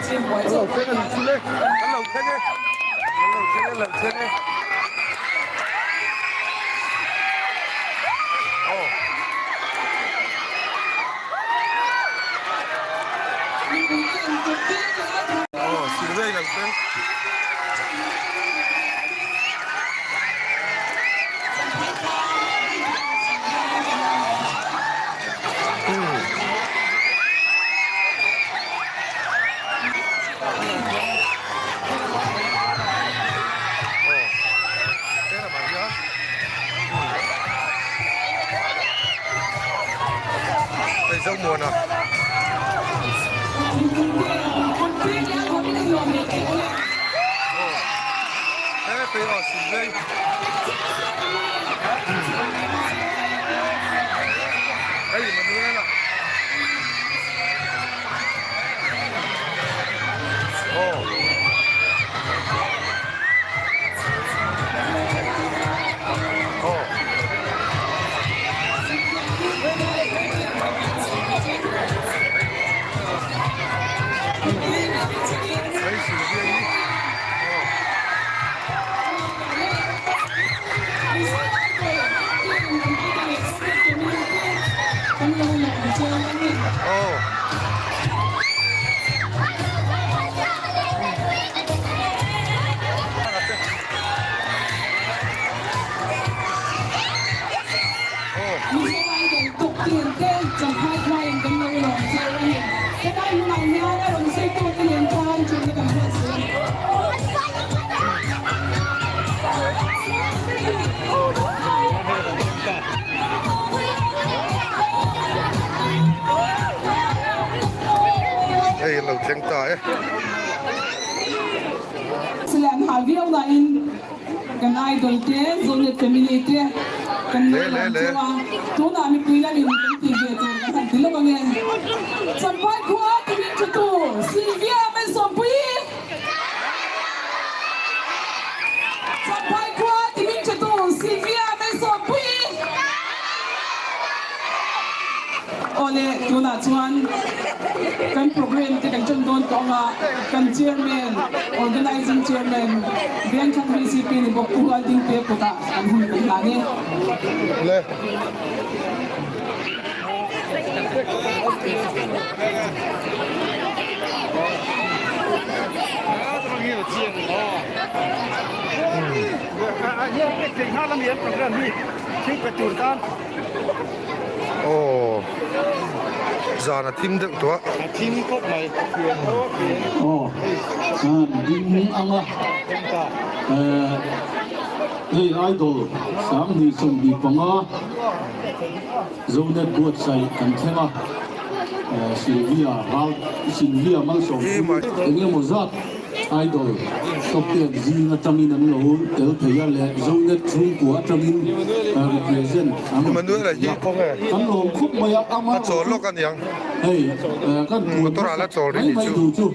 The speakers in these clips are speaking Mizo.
Kan lo thleng a ni chu le, kan lo thleng e, kan lo thleng e, lo thleng e. Aw. Aw, Sylvia i lo thleng. Zomuana. Hei Manuela. Aw. Aw. Hei Sylvia i. Aw. Aw. Hei an lo thleng ta e. Silai an hal viau laiin kan idol te, Zonet family te kan lo lawm cheu a, tunah mipui lamin kan tih ve tur kan han ti lawk ange. Champhai khua timin thutu Sylvia Mensawmpuii. Champhai khua timin thutu Sylvia Mensawmpuii. Awle, tunah chuan kan program te kan ṭan dawn tawh ang a, kan Chairman, Organizing Chairman, Vengthlang VCP ni bawk Pu Hualdingte kutah kan hun kan hlan e. Le. Aw zan a thim deuh tawh a. A thim khawp mai. Aw ding anga hei idol 2025 Zonet buatsaih kan thleng a Sylvia ral Sylvia Malsawmpuii engemaw zat Idol top ten zing atangin an lo tel thei a leh Zonet chhungkua atangin represent an rawn ti thei a. Kan lawm khawp mai a, ama erawh chu hei kan tun hmasak mai mai duh chu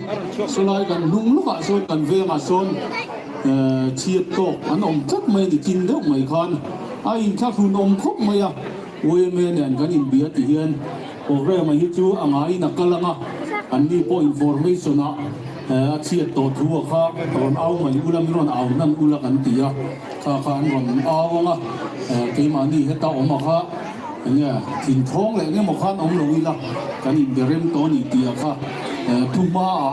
sawlai kan hnung lawkah sawn kan vengah sawn chhiat tawk an awm tlat mai a ni chin deuh mai khan a inthlahrun awm khawp mai a, YMA nen kan inbia ti hian Programme hi chu a ngaiin a kal ang a, anni pawh information ah a chhiat tawh thu a kha rawn au mai ula, min rawn au hnan ula kan ti a, kha kha an rawn au ang a, keimahni heta awm a kha enge thinthawng leh engemaw khan awm lo ila kan inbe rem tawh a ni tih a kha thu hmaah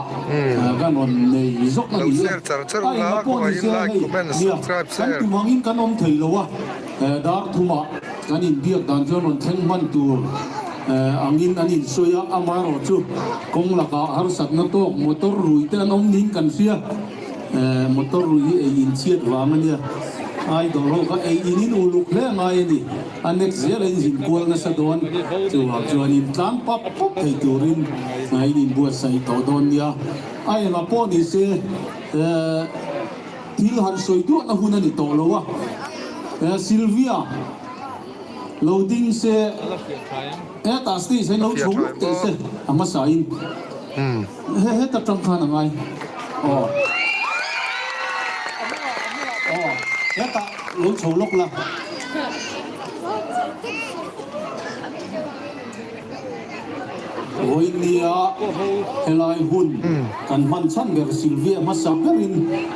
kan rawn nei zawk a ni e. A enga pawh ni se hei nia kan tum angin kan awm thei lo a, dar thumah. Kan inbiak dan chuan rawn thleng hman tur angin an insawi a, amaherawhchu kawng lakah harsatna tawk motor rui te an awm niin kan hria. Motor rui hi ei inchhiat vang a nia, idol ho kha ei in in uluk hle a ngai a ni. A next zel a inzin kual nasa dawn, chuvang chuan in tlan pap pap thei turin in inbuatsaih tawh dawn nia. A engah pawh ni se. Thil han sawi duahna hun a ni tawh lo a, Sylvia lo ding se, hetah stage hian lo chho lawk teh se a hmasa in he heta tang khan a ngai aw aw hetah lo chho lawk la. Vawinia helai hun kan hman chhan ber Sylvia hmasa berin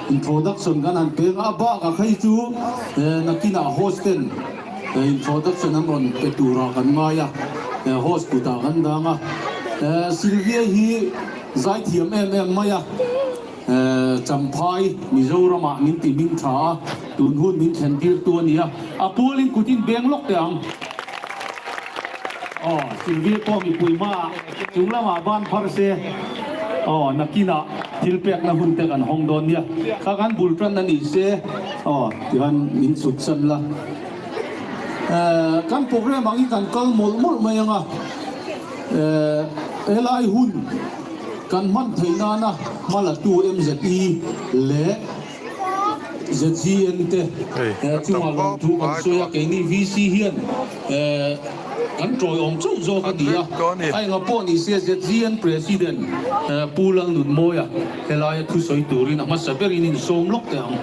introduction kan han peng a, a bakah kha hi chu nakinah host ten introduction an rawn pe turah kan ngai a, host kutah kan dang a. Sylvia hi zaithiam em em mai a. Champhai, Mizoramah min ti hming tha a, tun hun min thlen tirtu a ni a, a pualin kut in beng lawk teh ang. Aw, Sylvia pawh mipui hmaah chung lamah ban phar se, aw, nakinah thil pekna hun te kan hawng dawn nia, kha kan bul tan a ni se, aw, tihian min chhut san la. Kan program ang hi kan kal mawlh mawlh mai ang a, helai hun. Kan hman theih nana hmalatu MZE leh ZGN te chungah lawmthu kan sawi a, keini VC hian kan tawiawm chauh zawk a ni a, a enga pawh ni se ZGN President Pu Lalnunmawia helaia thusawi turin a hmasa berin insawm lawk teh ang.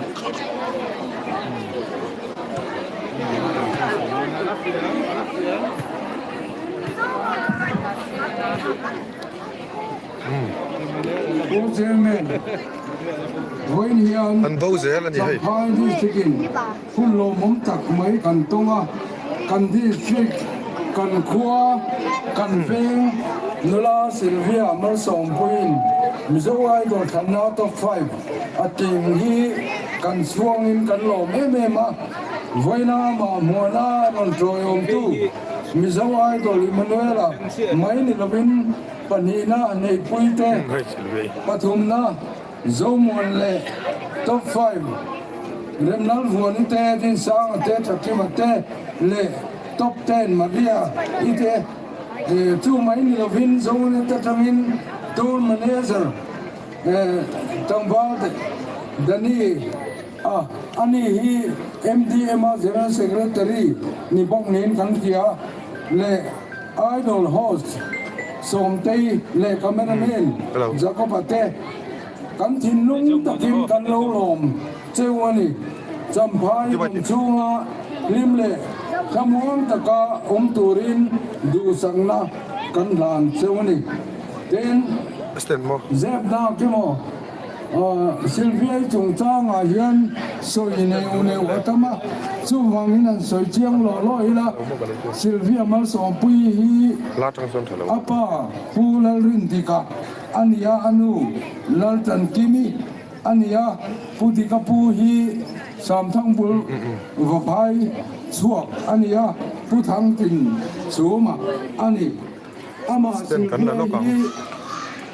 Pu Chairman, vawiin hian Champhai District in hun lawmawm tak mai kan tawng a, kan District, kan khua, kan veng nula Sylvia Malsawmpuiin Mizo Idol thlanna Top 5 a tling hi kan chhuangin kan lawm em em a, vawiina amah hmuahna rawn tawiawmtu Mizo Idol Emmanuela mai ni lovin pahnihna Neihpuite, pathumna Zomuan leh Top 5 Remlalvuani te, Dinsanga te, Thakima te leh Top 10 Maria i te. Chu mai ni lovin Zonet atangin Tour Manager Tlangval Danny a, ani hi MDM-a General Secretary ni bawk niin kan hria leh Idol host Sawmtei leh cameraman Jacob-a te kan thinlung takin kan lo lawm cheu a ni. Champhai kum chhunga hlim leh thlamuang taka awm turin duhsakna kan hlan cheu a ni. Tin, zepnak emaw Sylvia-i chungchangah hian sawi neuh neuh a tam a, chuvangin an sawi chiang lawh lawh ila, Sylvia Malsawmpuii hi a pa Pu Lalrindika a ni a, a nu Laltankimi a ni a, Pu Dika pu hi Samthangbul Vaphai chhuak a ni a, Pu Thangtin Chhuma a ni. Amah Sylvia hi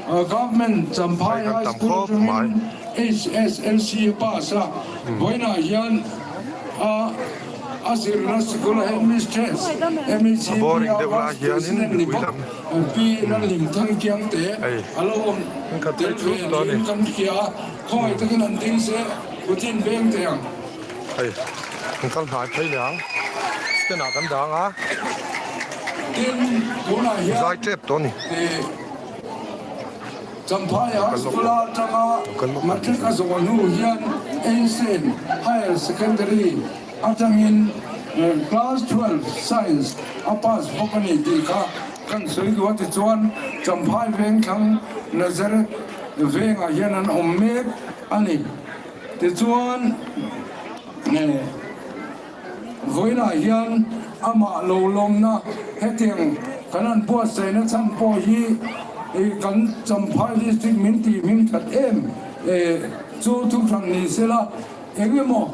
Government Champhai High School atangin HSLC a pass a, vawiinah hian a zirna sikul Headmistress MHCP a Vice President ni bawk Pi Lalhlimthang Kiangte a lo awm tel ve niin kan hria a, khawngaih takin an ding se Putin veng teh ang. Hei kan kal hnai phei leh ang stand ah kan dang a Tin tunah hian zai tep tawh a ni. Champhai High School a atanga Matric a zawh hnu hian Einstein Higher Secondary atangin Class 12 Science a pass bawk a ni tih kha kan sawi duh a tichuan Champhai Vengthlang Nazareth vengah hian an awm mek a ni. Tichuan, vawiinah hian amah lo lawmna hetiang kan han buatsaihna chhan pawh hi kan Champhai District min tih hming that em chu thuhran ni sela, engemaw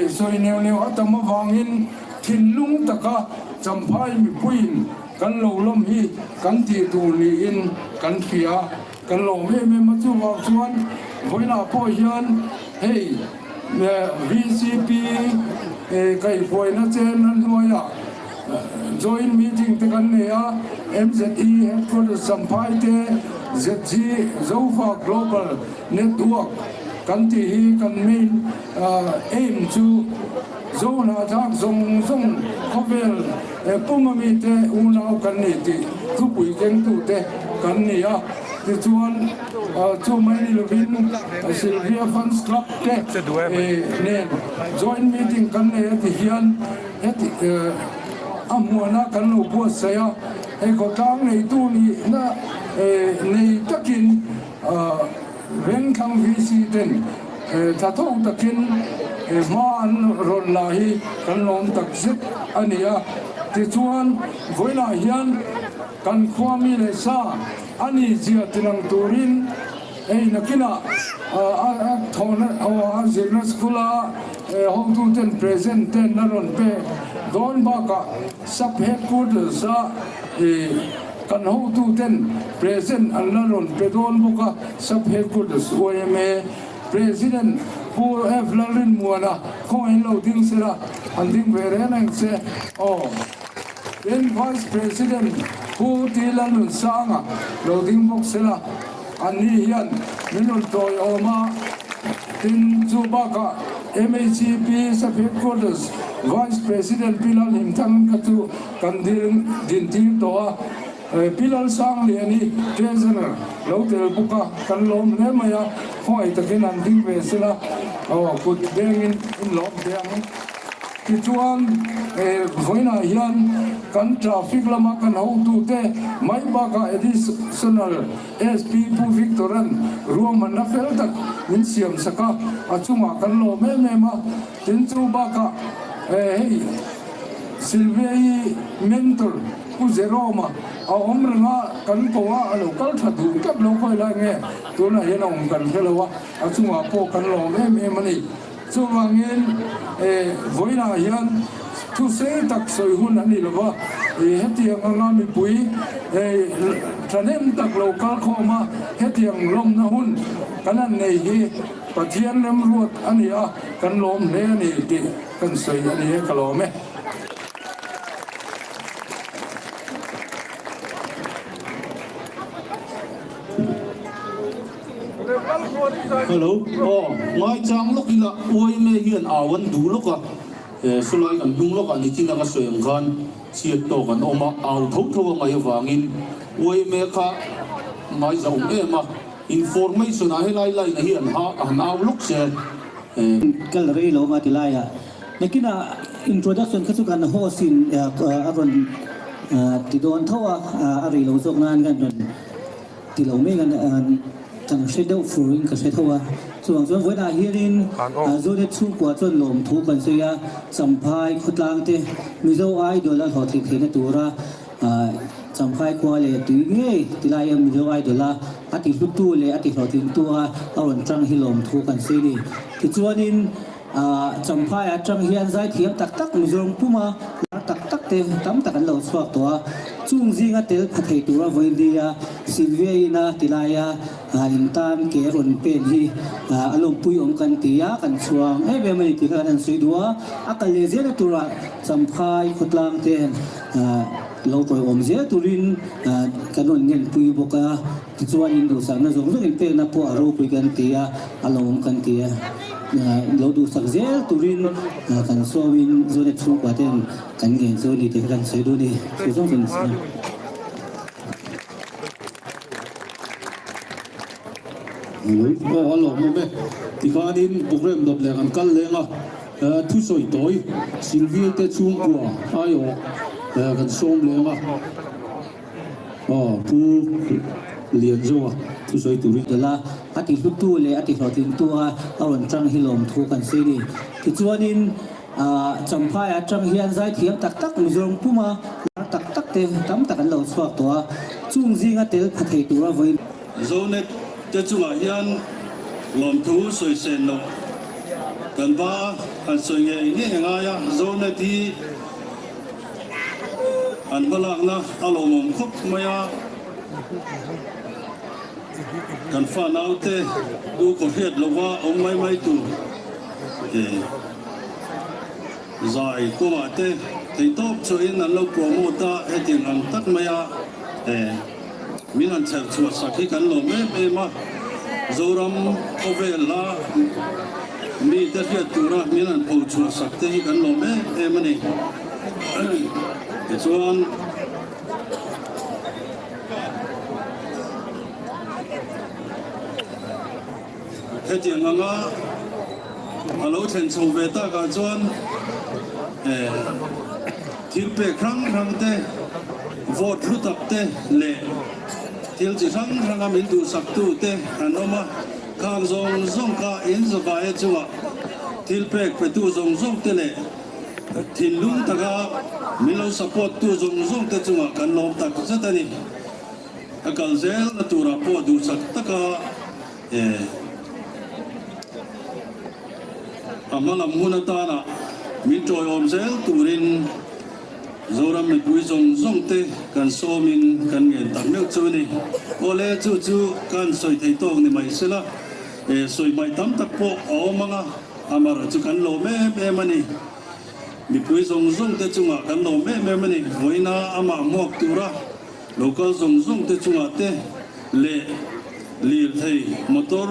sawi neuh neuh a tam avangin thinlung taka Champhai mipuiin kan lo lawm hi kan tih tur niin kan hria. Kan lawm em em a, chuvang chuan vawiinah pawh hian hei VCP kaihhruaina chairman hnuaiah joint meeting te kan nei a, MZE headquarters Champhai te ZG Zofa Global Network kan tih hi kan main aim chu Zohnahthlak zawng zawng khawvel puma mite unau kan ni tih thupui kengtute kan ni a. Tichuan chu mai ni lovin Sylvia Fans Club te nen joint meeting kan nei a ti hian heti a hmuahna kan lo buatsaih a. Hei khawtlang neitu nihna nei takin Vengthlang VC ten tha tho takin hma an rawn la hi kan lawm tak zet a ni a. Tichuan, vawilah hian kan khua mi leh sa a ni zia tilang turin hei nakinah a thawhna a zirna school a hotuten present ten a rawn pek dawn bakah Sub Headquarters a kan hotuten present an la rawn pe dawn bawk a, Sub Headquarters yma President Pu F Lalrinmuana khawngaih lo ding se la, an ding ve reng reng che aw. Tin, Vice President Pu T Lalnunsanga lo ding bawk se la, anni hian min rawn tawiawm a. Tin, chu bakah MHCP Sub Headquarters Vice President Pi Lalhimthang kha chu kan dil dintir tawh a, Pi Lalsangliani Treasurer lo tel bawk a, kan lawm hle mai a, khawngaih takin han ding ve sela, aw kut bengin in lawm teh ang. Tichuan, vawiinah hian kan traffic lama kan hotute mai bakah Additional SP Pu Victor-a'n ruahmanna fel tak min siam sak a, a chungah kan lawm em em a. Tin chu bakah hei Sylvia-i mentor Pu Jerome-a a awm reng a, kan ko a, a lo kal tha duh tlat lo khawi lai nge tunah hian a awm kan hre lo a, a chungah pawh kan lawm em em a ni. Chuvangin vawiinah hian thu sei tak sawi hun a ni lo va, hetiang anga mipui thahnem tak lo kal khawm a, hetiang lawmna hun kan han nei hi Pathian remruat a ni a, kan lawm hle a ni tih kan sawi a ni e, ka lawm e. Hello, aw ngaichang lawk ila uaime hian au an duh lawk a, sawlai kan hnung lawkah nichin a ka sawi ang khan chhiat tawk an awm a, au tho tho a ngaih avangin uaime kha ngaiza awm em a, information ah helai line ah hian ha a han au lawk se. Kal rei lo ma ti laiah nakinah introduction kha chu kan host in a rawn ti dawn tho a, a rei lo zawk nan kan rawn Ti lo mai kan kan hre deuh fur in ka hre tho a, chuvang chuan vawiinah hianin Zonet chhungkua chuan lawmthu kan sawi a, Champhai khawtlang te Mizo Idol a hlawhtling theihna tura Champhai khua leh tui ngei ti lai a Mizo Idol a a ti hlutu leh a ti hlawhtlingtu a a rawn tang hi lawmthu kan sawi a ni. Tichuanin Champhai atang hian zaithiam tak tak Mizoram puma lar tak tak te tam tak an lo chhuak tawh a, chung zinga tel pha thei tura vawilia Sylvia ina ti laia intan ke rawn pen hi a lawmpui awm kan ti a, kan chhuang em em a ni tih kha kan han sawi duh a, a kal leh zelna tura Champhai khawtlang ten lo tawiawm zel turin kan rawn ngenpui bawk a. Tichuanin duhsakna zawng zawng inpekna pawh a ropui kan ti a, a lawmawm kan ti a. Lo duhsak zel turin kan sawmin Zonet chhungkua ten kan ngen chu a ni tih kha kan sawi duh a ni. Chu zawng chu an sawi a. Aw a lawmawm e. Tikhanin program dawp leh kan kal leng a, thusawi tawi Sylvia te chhungkua aiawh kan sawm leng a. Aw Pu Lianzoa thusawi turin. Tel a, a ti hlutu leh a ti hlawhtlingtu a a rawn tang hi lawmthu kan sawi a ni. Tichuanin Champhai atang hian zaithiam tak tak Mizoram puma lar tak tak te tam tak an lo chhuak tawh a, chung zinga tel pha thei tura vawiin. Zonet te chungah hian lawmthu sawi sen loh kan va han sawi ngei ngei a ngai a, Zonet hi. An hmalakna a lawmawm khawp mai a, kan fa naute u kaw hriat lova awm mai mai tur zai kawngah te theihtawp chhuahin an lo promote a, hetiang ang tak maia min han chher chhuah sak hi kan lawm em em a, Zoram khawvel la mite hriat tura min han pho chhuah sak te hi kan lawm em em a ni. Tichuan, hetiang anga a lo thlen chho ve takah chuan thil pek hrang hrang te. Vote hlu tak te leh thil chi hrang hranga min duhsaktu te an awm a, khang zawng zawng kha in zavaia chungah thil pek petu zawng zawng te leh thinlung taka min lo support tu zawng zawng te chungah kan lawm tak zet a ni. A kal zelna turah pawh duhsak taka a hmalam hun atana min tawiawm zel turin Zoram mipui zawng zawng te kan sawmin kan ngen tak meuh chu a ni. Awle, chu chu kan sawi thei tawk ni mai sela, sawi hmaih tam tak pawh a awm ang a, amaherawhchu chu kan lawm em em a ni. Mipui zawng zawng te chungah kan lawm em em a ni. Vawiina amah hmuak tura local zawng zawng te chungah te leh lirthei, motor,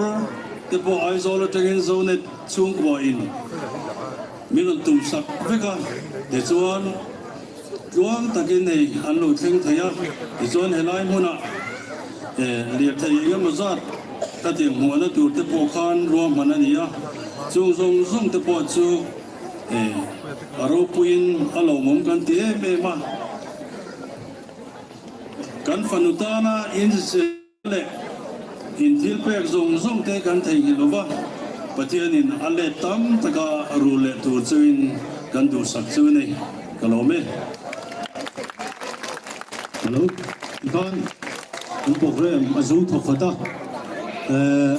te pawh Aizawl atangin Zonet chhungkua in Min rawn tum sak vek a, tichuan tluang takin hei an lo thleng thei a, tichuan helai hmunah lirthei eng emaw zat ka tiang hmuahna tur te pawh khan ruahman a ni a, chung zawng zawng te pawh chu a ropuiin a lawmawm kan ti em em a, kan fanu tana inzir. Leh in thil pek zawng zawng te kan theihnghilh lo va, Pathianin a let tam taka rul leh tur chuin kan duhsak chu a ni. Ka lawm e. Hello, tikhan an program a zo thawk khat a, eh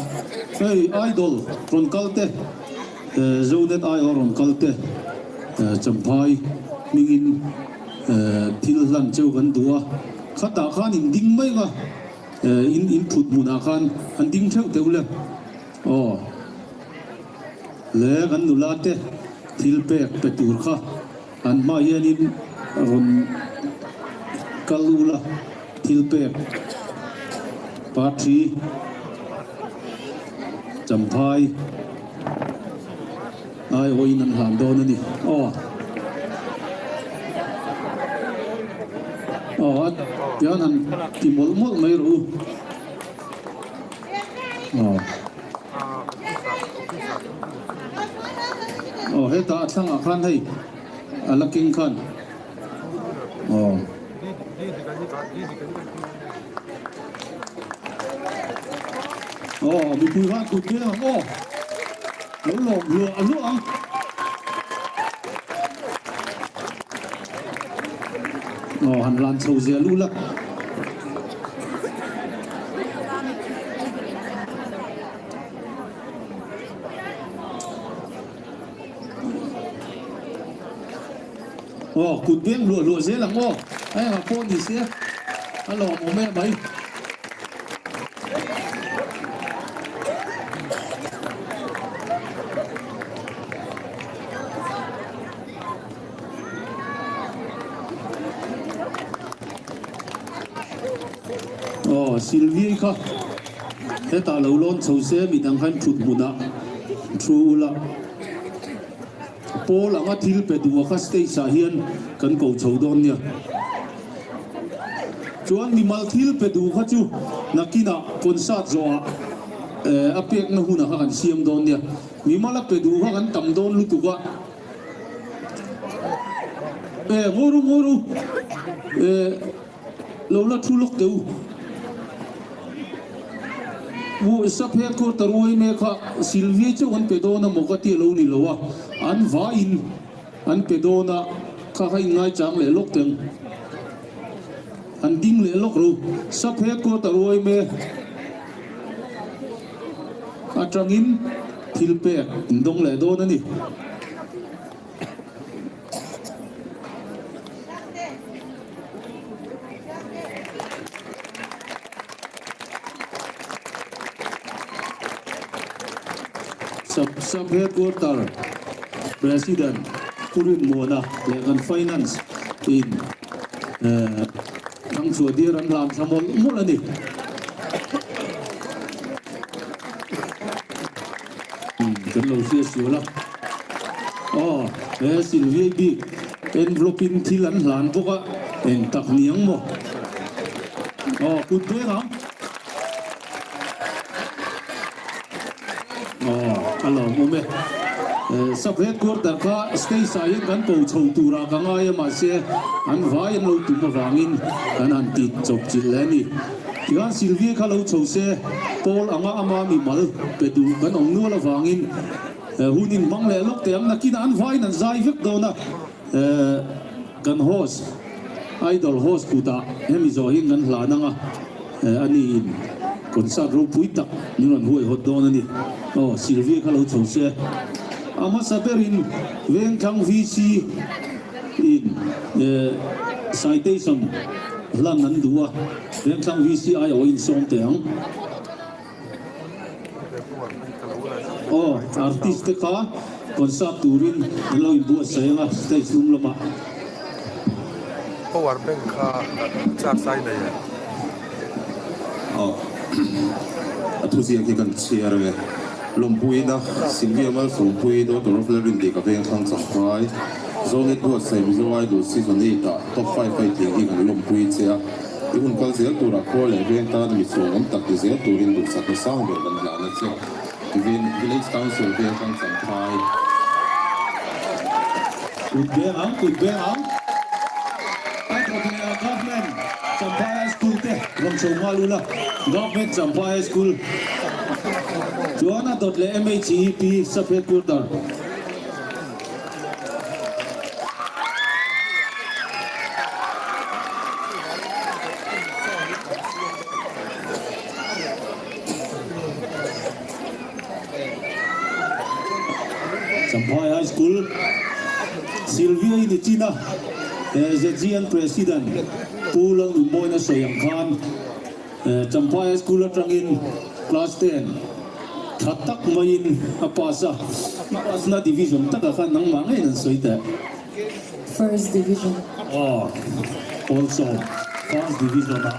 hei idol rawn kal te, eh Zonet aiawh rawn kal te, eh Champhai hmingin eh thil hlan cheu kan duh a. Khatah khan in ding mai nga, in in thut hmunah khan an ding theuh teuh le. Aw. Le kan nula te thil pek pe tur kha an hma hianin rawn kal ula thil pek Parthi Champhai Aiawhin an hlan dawn a ni. Aw. Aw, a tian han ti mawlh mawlh mai rawh u. Aw. Aw, hetah a thlangah khan hei a la keng khan. Aw. Aw, mipui khan kut vel ang aw. Lo lawm luah luah ang. Aw, han lan chho zel u la. Aw, kut beng luah luah zel ang aw. A engah pawh ni se, a lawmawm em mai. Aw, Sylvie kha hetah lo lawn chho se midang khan thut hmunah thu ula. Pawl anga thil pe duh a kha stage ah hian kan ko chho dawn nia. Chuan mimal thil pe duh kha chu nakinah concert zawhah a pekna hunah kha kan siam dawn nia. Mimal a pe duh kha kan tam dawn lutuk a. E ngawi ru ngawi ru e. Lo la thu lawk teh u. Mu sap headquarter uai mek kha Sylvia chauh an pe dawn a maw ka ti a lo ni lo a, an vaiin an pe dawn a, kha kha inngaichang leh lawk teng. An ding leh lawk ro. Sap headquarter uai mek atangin thil pek an dawng leh dawn a ni. Sub Sub Headquarter President Pu Rinmuana leh kan Finance in Thangchhuah Dear an hlan thla mawlh mawlh a ni. Kan lo hria sual a. Aw, he Sylvia bik envelope in thil an hlan bawk a, eng tak ni ang maw? Aw, kut beng ang. Aw, a lawmawm e. Sub headquarter kha stage ah hian kan ko chho turah ka ngai a mahse an vai an lo tum avangin kan han ti chawp chilh leh a ni. Tikhan Sylvia kha lo chho se pawl anga ama mimal pe duh kan awm nual avangin hun in hmang leh lawk teh ang nakinah an vaiin an zai vek dawn a kan host idol host kutah hemi zawh hian kan hlan ang a. A ni in concert ropui tak min rawn huaihawt dawn a ni. Aw, Sylvia kha lo chho se. A hmasa berin Vengthlang VC in citation hlan an duh a, Vengthlang VC aiawh in sawm teh ang. Aw, artist te kha concert turin an lo inbuatsaih ang a, stage hnung lamah. Power bank kha charge ai nei em? Aw, a thuziak hi kan chhiar ang e. Lawmpuina, Sylvia Malsawmpui, Daughter of Lalrindika Vengthlang Champhai, Zonet buatsaih Mizo Idol Season 8 ah Top 5 a i tling hi kan lawmpui che a. I hun kal zel turah khua leh veng tan mi chhuanawm tak ti zel turin duhsakna sang ber kan hlan a che. Village Council veng tang Champhai. Kut beng ang, kut beng ang. A thawk leh a Government Champhai High School te rawn chho nghal ula, Government Champhai High School chuan a dawt leh MHEP Sub Headquarter. Champhai High School, Sylvia i ni chin a, ZGN President Pu Lalnunmawina sawi ang khan Champhai High School atangin Class 10 tha tak maiin a pass a, i pass na division takah khan nangmah ngeiin an sawi teh. First Division. Aw, also First Division ah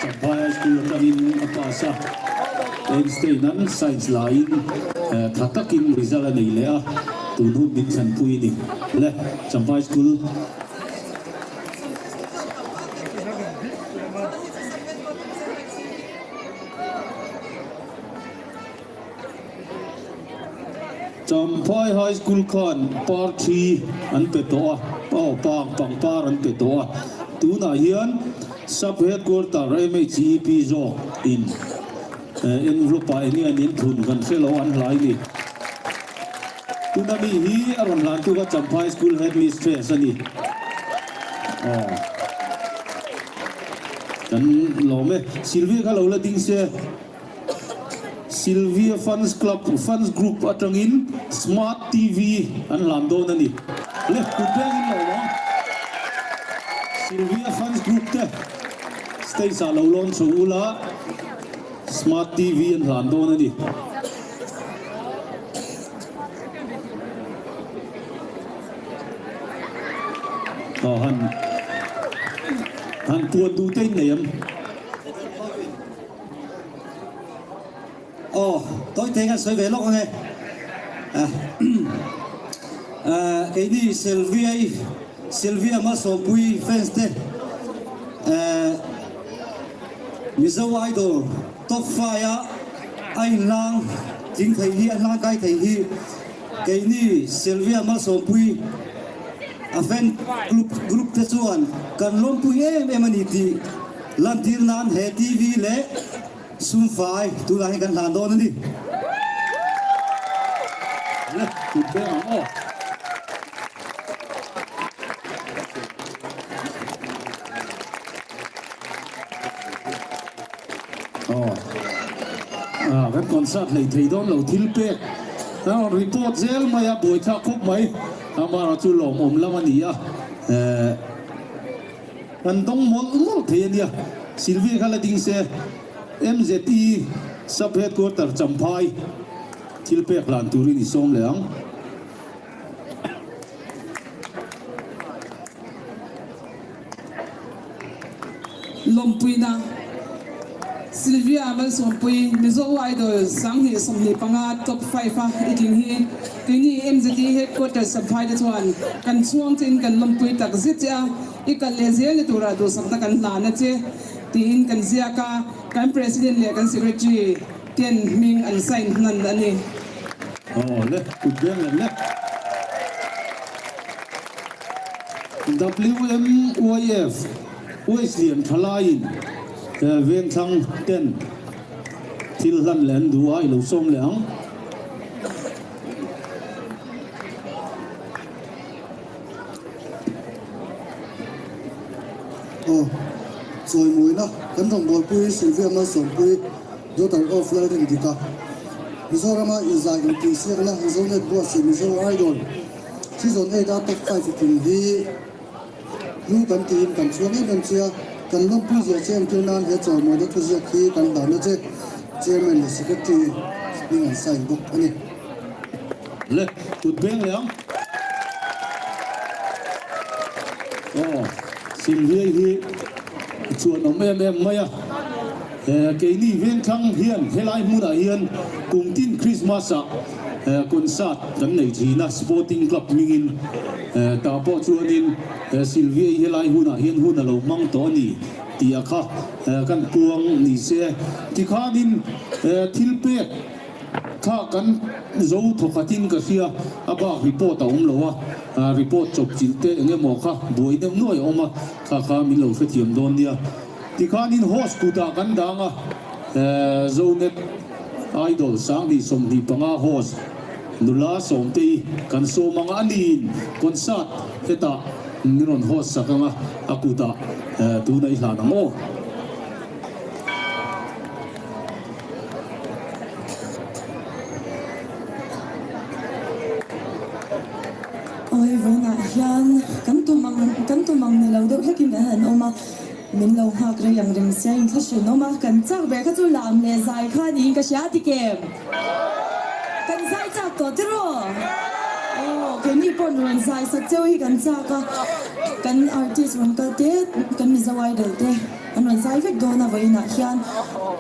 Champhai High School atangin a pass a, Einstein an Science laiin tha takin result a nei leh a, tun hun min thlenpui a ni. Le, Champhai School. Champhai High School khan par thi an pe tawh a, aw pang pangpar an pe tawh a, tunah hian Sub Headquarter MHEP zawk in envelope ah enge an inthun kan hre lo an hlai ni. Tuna mi hi a rawn hlan tuk a Champhai School Headmistress a ni. Aw kan lawm e. Sylvia kha lo la ding se. Sylvia Fans Club Fans Group atangin Smart TV an hlan dawn a ni. Le, kut bengin lo awm ang. Sylvia Fans Group te stage ah lo lawn chho ula Smart TV an hlan dawn a ni. Aw han han puan duh te in nei em? Aw, tawi thei kan sawi ve lawk ang e. Keini Sylvia i Sylvia Malsawmpui fans te Mizo Idol top 5 a a inhlang tling thei hi a hlang kai thei hi keini Sylvia Malsawmpui a fan group group te chuan kan lawmpui em em a ni tih Lantir nan he TV leh sumfai tunah hian kan hlan dawn a ni. Le, tut beng ang aw. Aw, ah, kan concert hlei thei dawn lo thil pek. Kan rawn report zel mai a, buaithlak khawp mai. Amara chu lawmawm lam a ni a. Eh. Kan dawng mawlh mawlh thei a nia. Sylvia kha la ding se, MZE Sub Headquarter Champhai thil pek hlan turin i sawm leh ang. Lawmpuina, Sylvia Malsawmpui, Mizo Idol 2025 Top 5 a i tling hi keini MZE Headquarters Champhai te chuan kan chhuang chein kan lawmpui tak zet che a. I kal leh zel ni turah duhsakna kan hlan a che tiin kan ziak a, kan President leh kan Secretary ten hming an sign hnan a ni. Aw le, kut beng leh lek. WMYF, West Lian Thalaiin Vengthlang ten thil hlan leh an duh a, i lo sawm leh ang. Aw, chawimawina kan rawngbawlpui Sylvia Malsawmpui, Daughter of Lalrindika, Mizorama inzai intihsiakna Zonet buatsaih Mizo Idol Season 8 a Top 5 i tling hi hlu kan tiin kan chhuang em em che a, kan lawmpui zia che entir nan he chawimawina thuziak hi kan hlahna che Chairman leh Secretary hming an sign bawk a ni. Le, kut beng leh ang. Aw, Silviai hi chuan awm em em mai a. Keini Vengthlang hian helai hmunah hian kum tin Christmas ah concert kan nei thin a, Sporting Club hmingin. Tah pawh chuanin Silviai helai hunah hian hun a lo hmang tawh a ni tih a kha kan puang ni se. Tikhanin thil pek Kha kan zo thawkhatin ka hria, a bak report a awm lo a, report chawp chilh te eng emaw kha buai deuh nuai a awm a, kha kha min lo hrethiam dawn nia. Tikhanin host kutah kan dang a, Zonet Idol 2025 host nula Sawmtei kan sawm ang a, aniin concert hetah min rawn host sak ang a, a kutah tuna i hlan ang aw. Awi vawnah hian kan tum ang kan tum ang ni lo deuh hlekin kan han awm a, min lo nghak rei ang reng sia inthlahrun awm a, kan chak ber kha chu lam leh zai kha niin ka hria ti kem. Kan zai chak tawh tiraw? Aw keini pawh rawn zai sak cheu hi kan chak a, kan artist rawn kal te kan Mizo Idol te. An rawn zai vek dawn a vawiinah hian.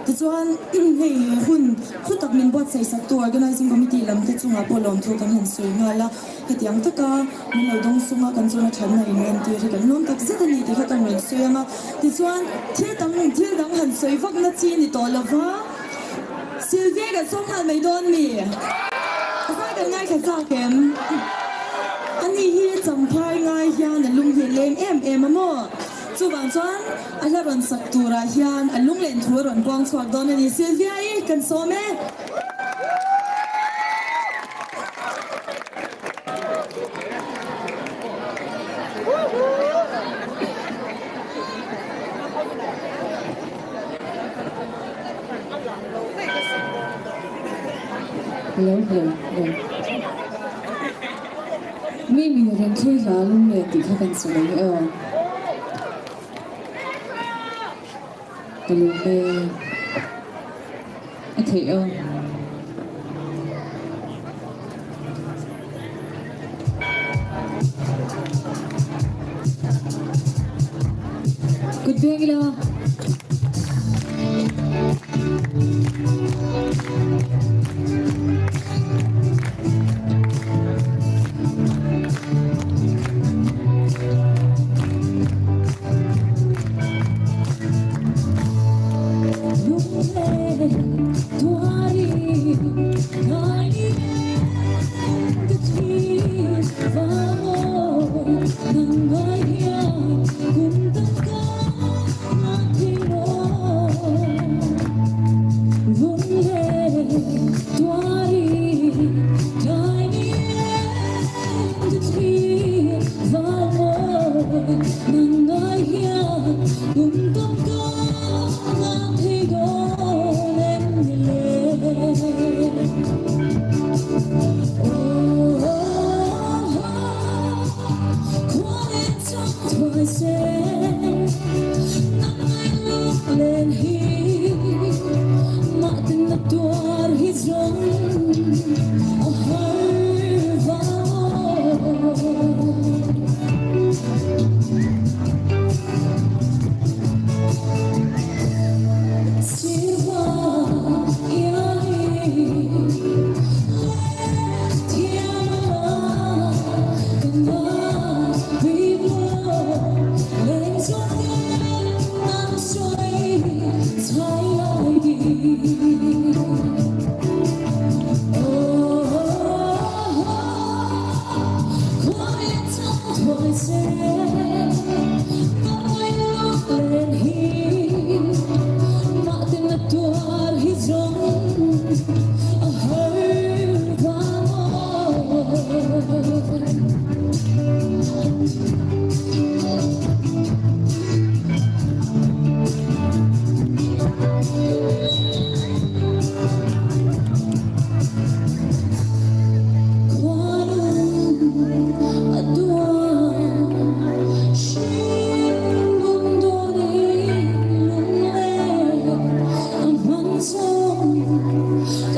Tichuan hei hun hlu tak min buatsaih saktu Organising Committee lam te chungah pawh lawmthu kan han sawi nghal a. Hetiang taka min lo dawng sung a, kan chunga thatna in entir hi kan lawm tak zet a ni tih kha kan rawn sawi ang a. Tichuan thil tam thil dang han sawi vak na chi ni tawh lova Sylvia kan sawm nghal mai dawn mi? A zai kan ngaithla chak em? Ani hi champhai ngai hian a lung hi a leng em em a maw? Chuvang chuan a hla rawn sak turah hian a lunglen thu a rawn puang chhuak dawn a ni. Sylvia-i kan sawm e. Hello hello hello Mi min rawn thlui hla lunglen tih kha kan sawi ang e aw. Ka lung e a theih aw. Kut beng ila.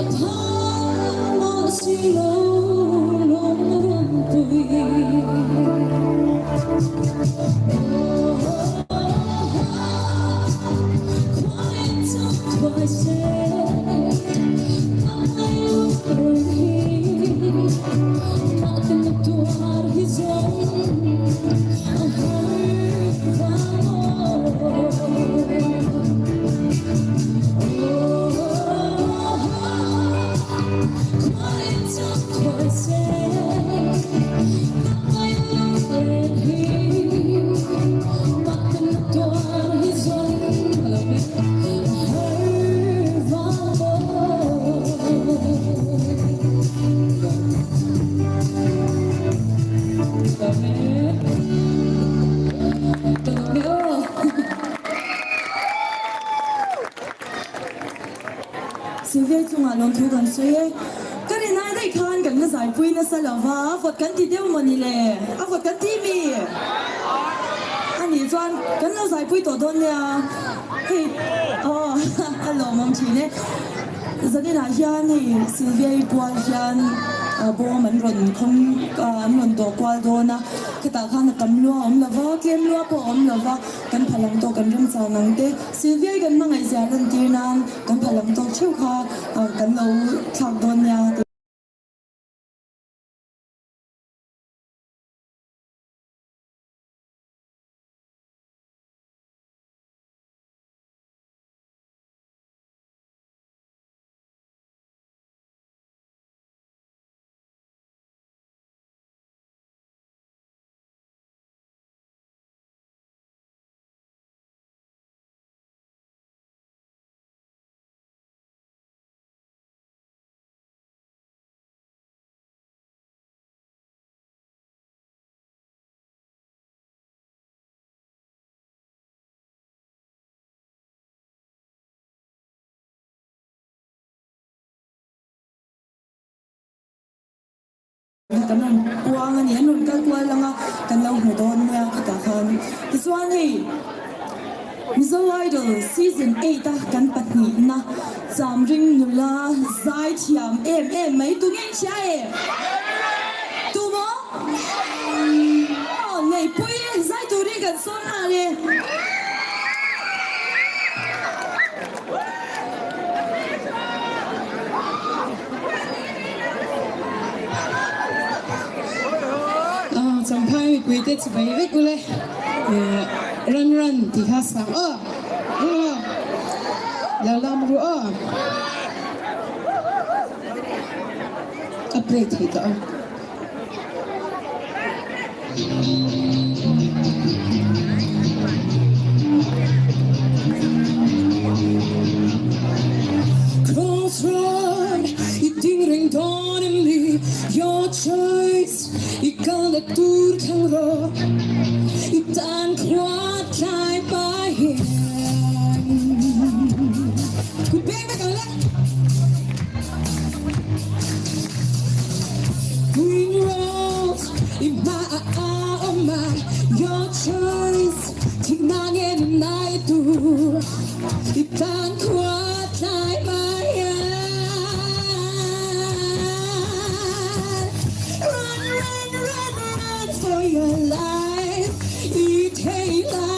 Ka phal mah si lo lawm rawnpui. Sylvia chungah lawmthu kan sawi e. Ka rin ai daih khan kan la zaipui nasa lo va, a vawt kan ti deuh maw ni le? A vawt kan ti mi? A nih chuan kan lo zaipui tawh dawn nia. Hei aw a lawmawm thin e. Zaninah hian hei Sylvia-i pual hian bawm an rawn khawm an rawn dawh kual dawn a, khetah khan a tam lua a awm lo va, tlem lua pawh a awm lo va, kan pha lang tawk kan remchang ang te. Sylvia-i kan hmangaihzia lantir nan kan pha lang tawk theuh kha kan lo thlak dawn nia. Kan rawn puang a ni, an rawn kal kual ang a, kan lo hmu dawn nia khutah khan. Tichuan hei Mizo Idol Season 8 a kan pahnihna Chamring nula zai thiam em em mai tu nge hria e? Tu maw? Aw Neihpui zai turin kan sawm nghal e. Champhai mipui te chuvei vek ule run run tih kha sang aw lo lam ru aw a play thei tawh a. Crossroad i ding reng dawn em ni Your choice i kalna tur thlang rawh I tan khua tlai pa hian Kut beng vek ang le. Green rose i hma a awm a Your choice thik na nge nai tur I tan khua tlai mai hian Run run run run for your life I thei lai.